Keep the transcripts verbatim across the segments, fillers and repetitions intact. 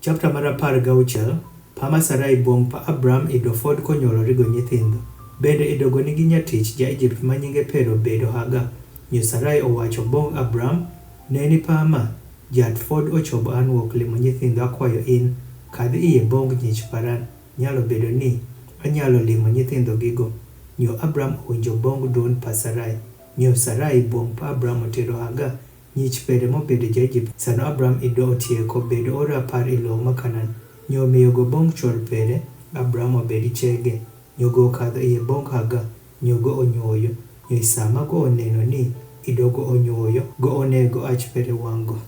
Chapter mar apar gauchiel. Pa ma Sarai bwong pa Abram ido fod konyuolo rigo nyithindo. Bende idogo nigi nyatich ja Ijipt ma nyinge Pero bedo Haga. Nyo Sarai owacho bong Abram, neni pa ma, jat fod ochobo an wuok limo nyithindo akwayo in, kadh iye bong nyich Paran, nyalo bedo ni anyalo limo nyithindo gigo. Nyo Abram owinjo bong dwon pa Sarai. Nyo Sarai bwong pa Abram otero Haga, nyich Pero mobedo ja Ijipt. Sano Abram ido otieko bedo ora par ilo ma Kanan. Nyo miyogo bong chwor Pero, Abram obedi chege. Nyo go kadho iye bong Haga. Nyo go onyuoyo. Nyo isama go oneno ni ido go onyuoyo, go onego ach Pero wang go.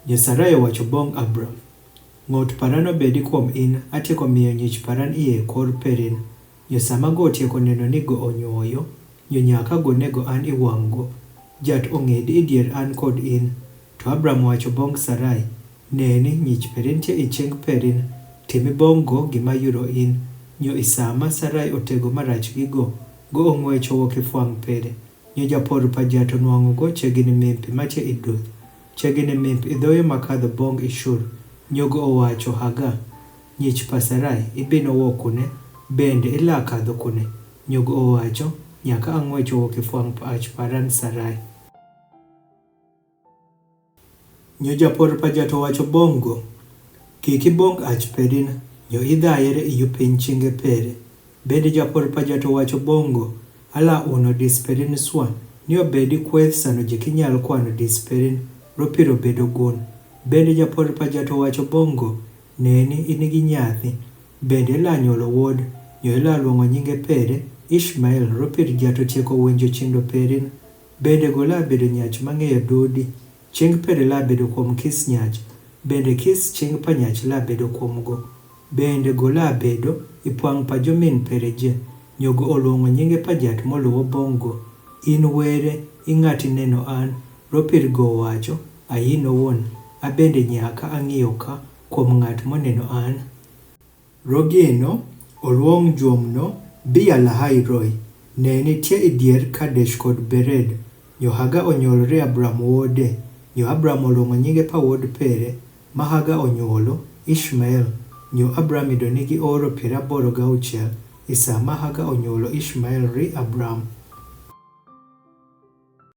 Nyo Sarai owacho bong Abram, ngot Paran obedi kuom in, atieko miyo nyich Paran iye kor Perin. Nyo sama go otieko neno ni go onyuoyo, nyo nyaka go nego an iwang go. Jat ong'edi idier an kod in. To Abram owacho bong Sarai, neni, nyich Perin tie icheng Perin, timi bong go gima yuro in. Nyo isama Sarai otego marach gigo, go ong'wecho wuok ifwang Pero. Nyo japor pa jat onwang'o go chegini mimpi matie iduth. Chegini mimpi idhoyo makadho bong ishur. Nyo go owacho Haga, nyich pa Sarai, ibino wuok kune, bende ila kadho kune? Nyo go owacho, nyaka ang'wecho wuok ifwang pa ach Paran Sarai. Nyo japor pa jat owacho bong go, kik ibong ach Perin, nyo idhayere iyu piny chinge Pero. Bende japor pa jat owacho bong go, ala uno dis Perin swan, ni obedi kweth sano ji kinyal kwano dis Perin, ropiro bedo gun. Bende japor pa jat owacho bong go, neni, inigi nyathi, bende ila nyuolo wuod, nyo ila luongo nyinge Pero, Ishmael, ropir jat otieko winjo chindo Perin. Bende go la bedo nyach mang'eyo dudi. Ching Pero la bedo kuom kis nyach, bende kis ching pa nyach la bedo kuom go. Bende go la bedo ipwang pa jomin Pero je. Nyo go oluongo nyinge pa jat moluwo bong go, in were, ing'ati neno an, ropir go owacho, ayino won, abende nyaka ang'iyo ka kuom ng'at moneno an. Rogeno, oluong juomno, Bia Lahai Roi, ne nitie idier Kadesh kod Bered. Nyo Haga onyuol ri Abram wuode. Nyo Abram oluongo nyinge pa wuod Pero, ma Haga onyuolo, Ishmael. Nyo Abram ido nigi oro piero aboro gauchiel, isa ma Haga onyuolo Ishmael ri Abram.